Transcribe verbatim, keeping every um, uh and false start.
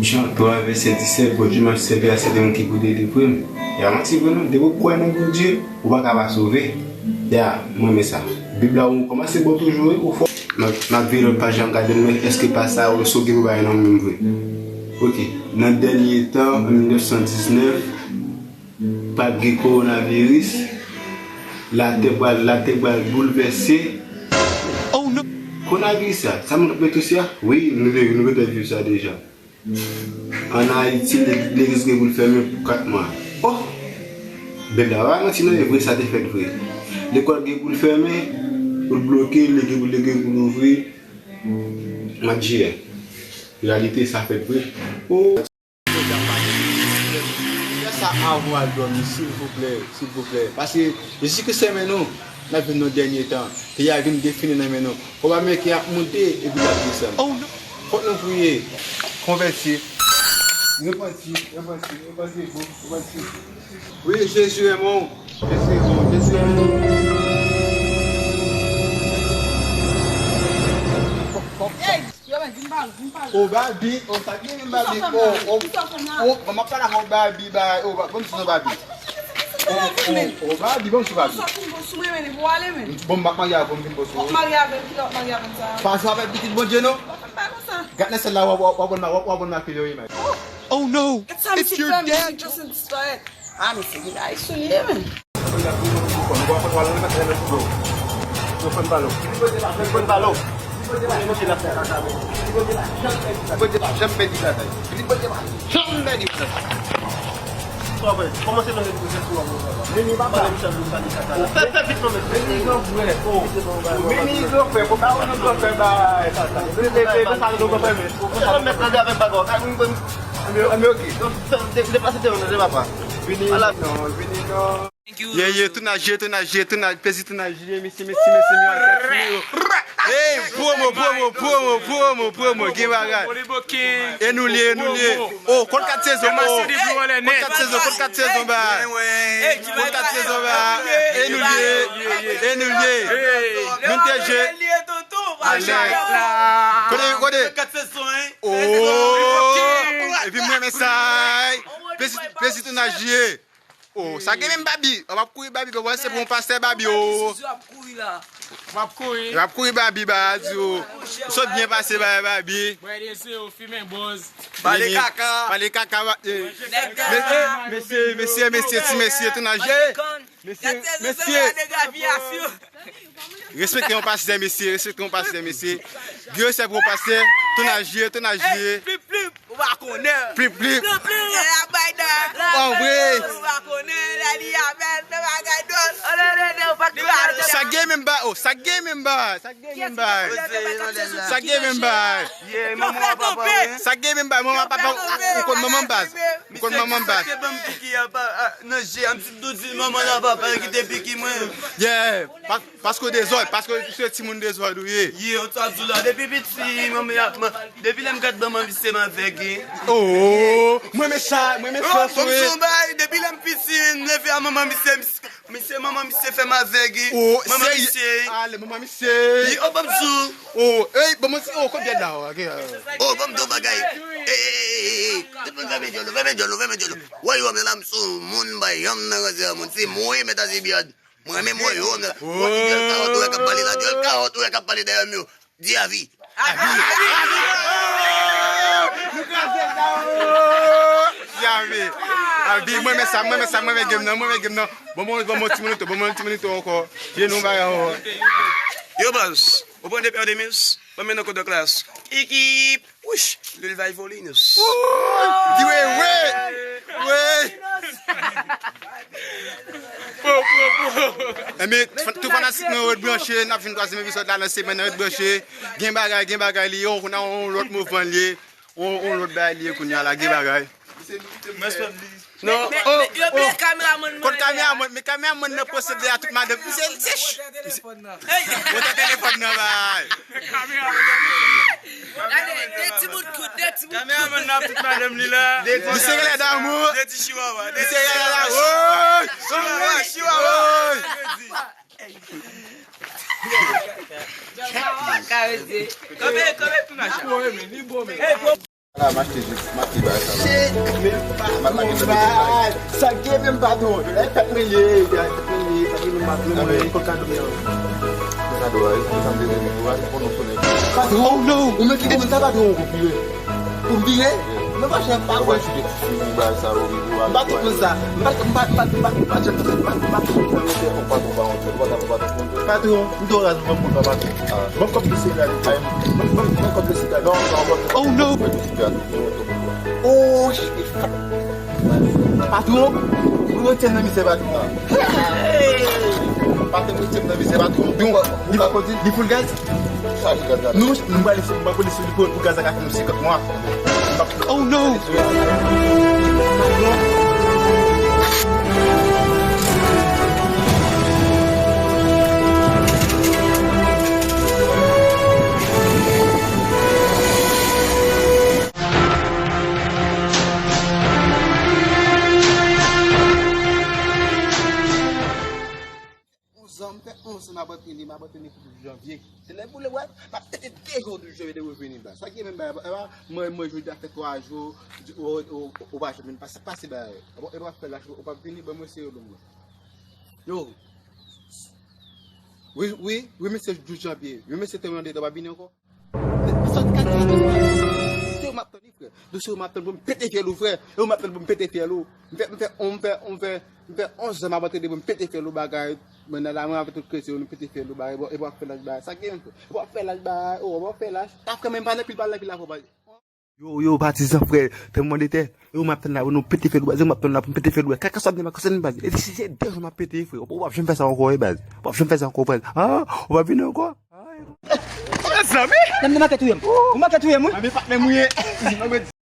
Jan twa vèsè disèt, bon, dimanch sèvi a se te moun ki pou delivre m. Ya manti vre non, depi w kwè nan Bondye, ou pa ka pa sove. Ya, mwen renmen sa. Bib la, ou kòmanse bon toujou, wi, ou fò. M ap, m ap veye lòt paj la, m gade m wè èske pa sa, ou sou gen pou bay non menm vre. Ok, nan dènye tan, an mil nèf san diznèf, pral gen kowonaviris, latè pral, latè pral boulvèse. Oh non! Kowonaviris sa, sa moun k ap mete sou a? Wi, nou te, nou te viv sa deja. Ann Ayiti, le-, legliz gen pou l fèmen pou kat mwa. Oh! Bib la pa manti non, e vre sa te fèt vre. Lekòl gen pou l fèmen, pou l bloke, legliz gen pou l louvri. Mwa de jiyè. Reyalite, sa fèt vre. Oh! Fè sa avan w al dòmi, silvouplè, silvouplè. Paske Jezi Kris renmen nou, n ap viv nan dènye tan. Peyi a vin defini nan men nou. Kòb Ameriken ap monte epi l ap desann. Oh non! Fòk nou priye. Konvèti. Repanti, repanti, repanti, repanti. Wi, Jezi renmen w. Jezi renmen w, Jezi renmen w. Fòk, fòk, fòk. Yo, men, vin pale, vin pale. O Babi, o sa ki gen Babi, o, o, o, o, m ap pale ak o Babi, ba, o, ba, ban m sou non Babi. O, o, o Babi, ban m sou Babi. Bon, m ap marye avè w, m vin bòs ou. W ap marye avè l, kilè w ap marye avè l sa? Pase w avèk pitit Bondye, non? W ap fè m bagay konsa. Gad nan syèl la, w ap, w ap, w ap, w ap, w ap, w ap, w ap, Oh no! It's your dad! Gad sa misye fè, misye just disparèt. Ah, misye gen bagay sou li, men. Yo, fè m pale w. Fè m pale w. Li pa janm pèdi batay. Li pa janm pèdi batay. Kòmanse nan rezo sosyo a, mon frè. Vini, papa. Fè, fè vit non, men. Vini, gran frè. Vini, gran frè. Fò ba ou, gran frè, ba. Vini, vini, sa, gran frè, men. Fò sa mèt nan avèk baga. Anmye, anmye, ok. Donk, fè, de-, deplase teren nan, papa. Vini, non, vini, non. Ye, ye, tounaj ye, tounaj ye, tounaj, pezi tounaj ye, mesi, mesi, mesi, mesi, mesi. Hey, promo, promo, promo, promo, promo, gen bagay. E nou li ye, e nou li ye. Oh, kont kat sezon, oh. Kont kat sezon, kont kat sezon, ba. Kont kat sezon, ba. E nou li ye, e nou li ye. Moun te je. Alè. Kote, kote. Oh. Epi mwen, men sa. Pezi, pezi tounaj ye. Oh, sa gen menm Babi. W ap kouri Babi, bon, se pou yon pastè Babi, oh. W ap kouri la. W ap kouri. W ap kouri Babi, ba, di, oh. Ou sot byen pase, ba, Babi. Bwè de se, ou fimen bòz. Pale kaka. Pale kaka, ba, eh. Mesye, mesye, mesye, ti mesye, tounaj ye. Mesye, mesye. Respekte yon pastè, mesye, respekte yon pastè, mesye. Gen respè pou yon pastè, tounaj ye, tounaj ye. Plip, plip, ou pa konnen. Plip, plip. Plip, plip. An vre. Ou pa konnen, lè li avè l, fè bagay dòs. Sa gen menm ba, oh, sa gen menm ba, sa gen menm ba. Sa gen menm ba. Sa gen menm ba, manman papa, ou konn manman baz. Ou konn manman baz. Misye te ban m piki a, pa, a, nan je a, m ti dou di manman la, papa ki te piki mwen. Yeah. Pa-, paske w dezòd, paske w se timoun dezòd ou ye. Ye, ou t ap di w la, depi piti, manman y ap, man-, depi lè m gad manman misye m avèg, wi. Oh, mwen men sa, mwen men sa, oh, ban m di w yon bagay, depi lè m piti, m leve a manman misye, misye, manman misye fè m avèg, wi. Oh, manman misye. Ale, manman misye. Wi, oh, ban m di w. Oh, ey, ban m di, oh, konbyen la, oh, ok, oh. Oh, ban m di w bagay. Ey, ey, ey, ey, ey. Tout moun fèmen djòl ou, fèmen djòl ou, fèmen djòl ou. Wè, yo, men la, m sou moun, bay, yon nan ranse a moun. Se mwen, mèt a Zibyad. Mwen menm, mwen yo, nan. Wè, ti dyòl kawòt ou wè k ap pale la, dyòl kawòt ou wè k ap pale dèyè m yo. Di avi. Avi. Nou kraze sa, oh. Di avi. Avi, mwen men sa, mwen men sa, mwen men game nan, mwen men game nan. Bon, bon, bon, bon, ti monito, bon, bon, ti monito ankò. Vye nou bagay ankò. Yo, baz, ou pran de pè de mis, ban m nan kou de klas. Ekip. Wouch! Lil Vivolinus. Di wi, wi! Wi! Enben, tout fanatik nou ret branche, n ap vin twazyèm epizòd la nan semèn nan, ret branche. Gen bagay, gen bagay li ye, on, on lòt mouvman li ye, on, on lòt bagay li ye kounye a la, gen bagay. Non, men, oh, men, yo, oh. Men kameramann mwen. Kot kameramann, men kameramann nan posede a tout madanm. Misye, misye, misye. Wote telefòn nan, bay. Gade, de timoun kout, de timoun kout. Kameramann nan ap tout madanm li la. Misye genlè damou. De ti chiwawa. Misye genlè damou. Chiwawa, chiwawa. Kareze. Kanpe, kanpe pou macha. Li bon, men, li bon, men. La, m achte jis, m achte bagay sa la. Shit, men patwon, bay. Sa gen menm patwon. E fèt mwen ye, guys, fèt mwen ye, sa gen menm patwon, mwen, pou kado mwen. Kado a, e sa m te vini pou a, pou nou konnen. Patwon, ou menm ki te vin sa, patwon, ou vire. Ou vire? Mwen pa chèf, pa kwè. M pa tout moun sa. M pa, m pa, m pa, m pa, m pa, m pa, m pa tout moun sa, mesye. Ou pa, ou pa, ou pa, ou pa, ou pa tout moun. Patwon, m te raz, mwen, mwen, mwen, patwon. Ban m kòb de siga, ban m, ban m, ban m kòb de siga. Non, non, non. Oh, no! Oh, shit. Patwon, ou retire m nan mizè, patwon. Hey! Patwon, ou retire m nan mizè, patwon. Li, li, li full gaz? Chaje gaz la. Nou, nou pral, nou pral pran desizyon pou, pou gaz la ka fini senkant mwa. Oh, no! Onz an, m fè onz an m abandone, m abandone pou douz janvye. Se lè pou lè, wè, m ap tete de jou douz janvye de revini ba. Sa ki menm ba, ba, mwen, mwen, jodi a fè twa jou, ou, ou, ou, ou pa janm vin pase, pase ba. Bon, e pa fè lach, ou pa vini, ban mwen se yo lom mwen. Yo. Wi, wi, wi, mesye douz janvye. Wi, mesye te mande, ou pa vini ankò? Sa w ka di la, mesye? Se ou m ap tann, wi, frè. Dosye ou m ap tann pou m pete fyèl ou, frè. E ou m ap tann pou m pete fyèl ou. M fè, m fè, m fè, m fè, m fè onz an m ap antrene pou m pete fyèl ou bagay. Mwen nan la, mwen avèk tout kretyen, nou pete fyèl ou bagay. Bon, e w ap fè lach bagay. Sa gen, frè. E w ap fè lach bagay. O, w ap fè lach. Ta frè, men pa nan pil, pa nan pil la, frè. Yo, yo, patizan, frè. Fè m mande tè. E ou m ap tann la, nou pete fyèl ou bagay. E ou m ap tann la pou m pete fyèl ou bagay. Kaka sa w ap gen, kaka sa w ap gen, baz. E si se de jou m ap pete, frè. Ou p ap janm fè sa ankò, e, baz. Ou p ap janm fè sa ankò, frè. A, ou p ap vini ankò? Mezanmi! Nèg, ou manke touye m. Ou manke touye m, wi. Mezanmi, patnè m ou ye. Mezanmi,